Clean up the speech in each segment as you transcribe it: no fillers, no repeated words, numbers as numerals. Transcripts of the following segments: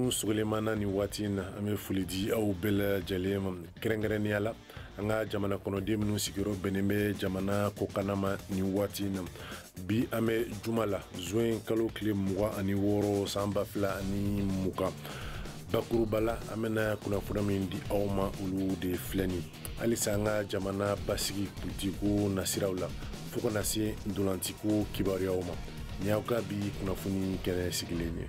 Minnu sogolen ni waati in na, an bɛ foli di aw bɛɛ lajɛlen ma, kɛrɛnkɛrɛnnenya la an ka jamana kɔnɔden minnu sigiyɔrɔ bɛnnen bɛ jamana kɔkanna ma nin waati in na. Bi an bɛ juma la, zuwɛn kalo tile 26 san 2020. Bakuruba la, an bɛna kunnafoni min di aw ma, olu de filɛ nin. Halisa an ka jamana basigi politikiko nasiraw la, fo kana se ntolantiko kibaruyaw ma. Nin y'aw ka bi kunnafoni kɛnɛ sigilen ye.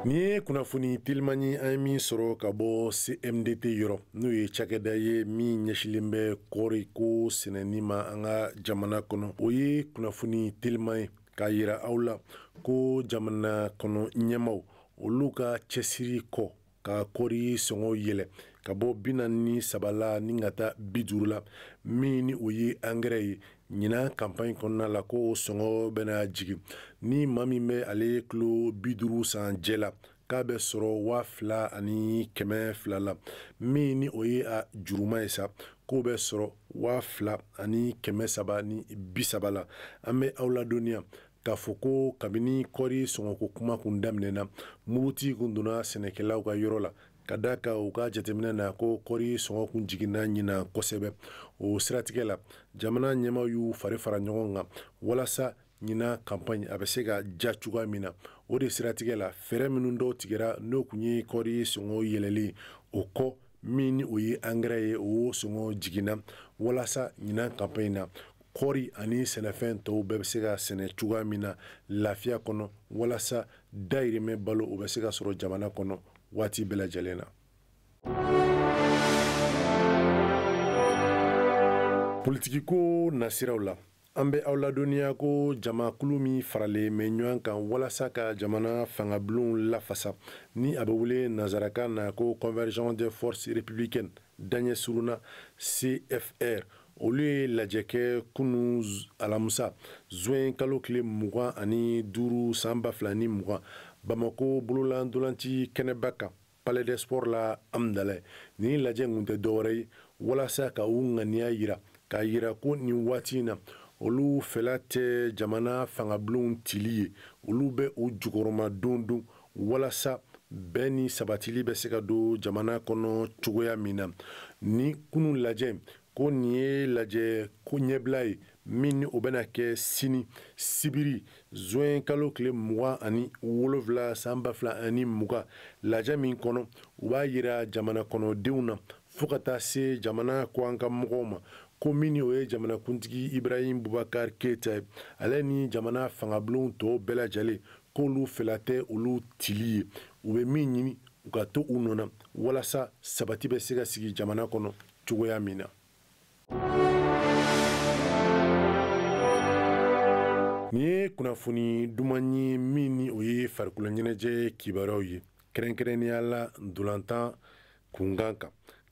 Nin ye kunnafoni teliman ye an ye min sɔrɔ ka bɔ CMDT yɔrɔ, n'o ye cakɛda ye min ɲɛsilen bɛ kɔɔriko sɛnɛni ma an ka jamana kɔnɔ. O ye kunnafoni teliman ye k'a yira aw la ko jamana kɔnɔ ɲɛmaw olu ka cɛsiri kɔ ka kɔɔri sɔngɔ yɛlɛ ka bɔ 43 la ni ka taa 50 la, min ni o ye angɛrɛ ye ɲinan campagne kɔnɔna la, ko sɔngɔ bɛna jigin. Ni maa min bɛ ale kilo 50 san jɛ la, k'a bɛ sɔrɔ 2200 la, min ni o ye a juruma ye sa, k'o bɛ sɔrɔ 2330 la. An bɛ aw ladɔnniya k'a fɔ ko kabini kɔɔri sɔngɔko kuma kun daminɛna, muruti kun donna sɛnɛkɛlaw ka yɔrɔ la, ka da kan u ka jateminɛ na ko kɔɔri sɔngɔ kun jiginna ɲinan kosɛbɛ. O siratigɛ la, jamana ɲɛmaaw y'u fari fara ɲɔgɔn kan walasa ɲinan campagne a bɛ se ka ja cogoya min na. O de siratigɛ la, fɛɛrɛ minnu dɔw tigɛra, n'o kun ye kɔɔri sɔngɔ yɛlɛlen o kɔ, min ni o ye angɛrɛ ye, o sɔngɔ jiginna walasa ɲinan campagne na kɔɔri ani sɛnɛfɛn tɔw bɛɛ bɛ se ka sɛnɛ cogoya min na lafiya kɔnɔ, walasa dayirimɛ balo o bɛ se ka sɔrɔ jamana kɔnɔ waati bɛɛ lajɛlen na. Politikiko nasiraw la, an bɛ aw ladɔnniya ko jamakulu min faralen bɛ ɲɔgɔn kan walasa ka jamana fangabulonw lafasa, ni a bɛ wele nanzarakan na ko Convergence des forces républicaines, daɲɛ surunna CFR, olu ye lajɛ kɛ kunu alamisa zuwɛn kalo tile 25 san 2020 Bamako bololandolanci kɛnɛba kan, Palais des Sports la Amdalaye. Nin lajɛ kun tɛ dɔwɛrɛ ye walasa ka u ŋaniya yira, k'a yira ko nin waati in na olu fɛla tɛ jamana fangabulonw tili ye, olu bɛ u jukɔrɔma don don walasa bɛn ni sabatili bɛ se ka don jamana kɔnɔ cogoya min na. Ni kunu lajɛ ko nin ye lajɛ ko ɲɛbila ye min ni o bɛna kɛ sini sibiri zuwɛn kalo tile 27 san 2020, lajɛ min kɔnɔ u b'a yira jamana kɔnɔdenw na fo ka taa se jamana kɔkan mɔgɔw ma ko min ni o ye jamanakuntigi Ibrahim Boubacar Keita ye, ale ni jamana fangabulonw tɔw bɛɛ lajɛlen k'olu fɛla tɛ olu tili ye, u bɛ min ɲini u ka to u nɔ na walasa sabati bɛ se ka sigi jamana kɔnɔ cogoya min na. Nin ye kunnafoni duman ye min ni o ye farikolo ɲɛnajɛ kibaruyaw ye, kɛrɛnkɛrɛnnenya la ntolantan kunkan kan,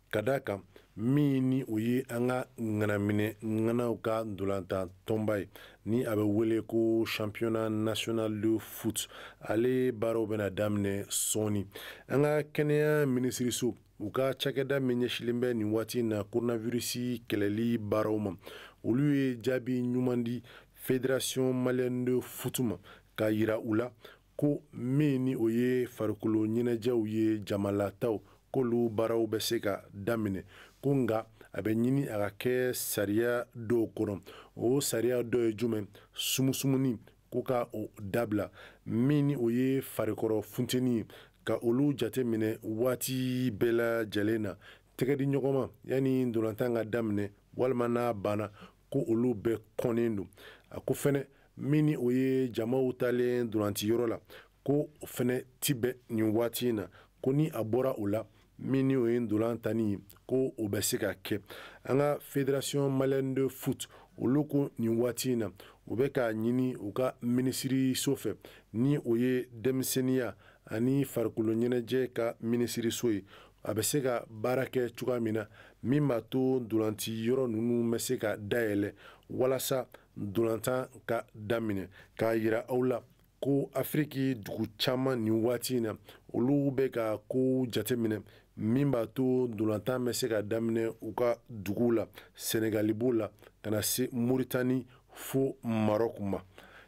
ka da kan min ni o ye an ka ŋanaminɛ ŋanaw ka ntolantan tɔnba ye, ni a bɛ wele ko championnat national de foot, ale baaraw bɛna daminɛ sɔɔni. An ka kɛnɛya minisiriso u ka cakɛda min ɲɛsilen bɛ nin waati in na coronavirus kɛlɛli baaraw ma, olu ye jaabi ɲuman di fédération malienne de foot ma, k'a yira u la ko min ni o ye farikolo ɲɛnajɛw ye jamalataw, k'olu baaraw bɛ se ka daminɛ, ko nka a bɛ ɲini a ka kɛ sariya dɔw kɔnɔ. O sariya dɔ ye jumɛn? Sumusumuni ko ka o dabila, min ni o ye farikɔrɔ funteni ye, ka olu jate minɛ waati bɛɛ lajɛlen na, tɛgɛ di ɲɔgɔn ma yanni ntolantan ka daminɛ walima n'a banna, ko olu bɛɛ kɔnnen don. A ko fɛnɛ min ni o ye jamaw talen ntolantiyɔrɔ la, ko o fɛnɛ ti bɛn nin waati in na, ko ni a bɔra o la min ni o ye ntolan tanni ye, ko o bɛ se ka kɛ. An ka fédération malienne de foot olu ko nin waati in na u bɛ k'a ɲini u ka minisiriso fɛ, ni o ye denmisɛnninya ani farikolo ɲɛnajɛ ka minisiriso ye, a bɛ se ka baara kɛ cogoya min na min b'a to ntolanci yɔrɔ ninnu bɛ se ka dayɛlɛ walasa ntolantan ka daminɛ. K'a yira aw la ko Afiriki dugu caman nin waati in na olu bɛ ka kow jateminɛ min b'a to ntolantan bɛ se ka daminɛ u ka duguw la. Senegali b'o la ka na se Moritani fo Maroc ma.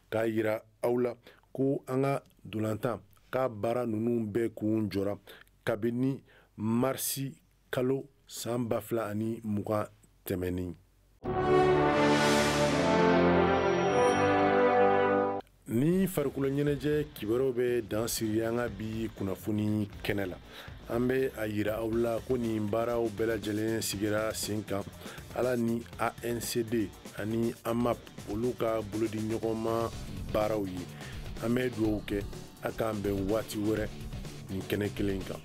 K'a yira aw la ko an ka dolantan k'a baara ninnu bɛɛ kun jɔra kabini marisi kalo san 2020 tɛmɛnen. Ni farikolo ɲɛnajɛ kibaruyaw bɛ dan siri an ka bi kunnafoni kɛnɛ la, an bɛ a yira aw la ko nin baaraw bɛɛ lajɛlen sigira sen kan ala ni ANCD ani AMAP olu ka bolodi ɲɔgɔnma baaraw ye. An bɛ dugawu kɛ a k'an bɛn waati wɛrɛ nin kɛnɛ kelen kan.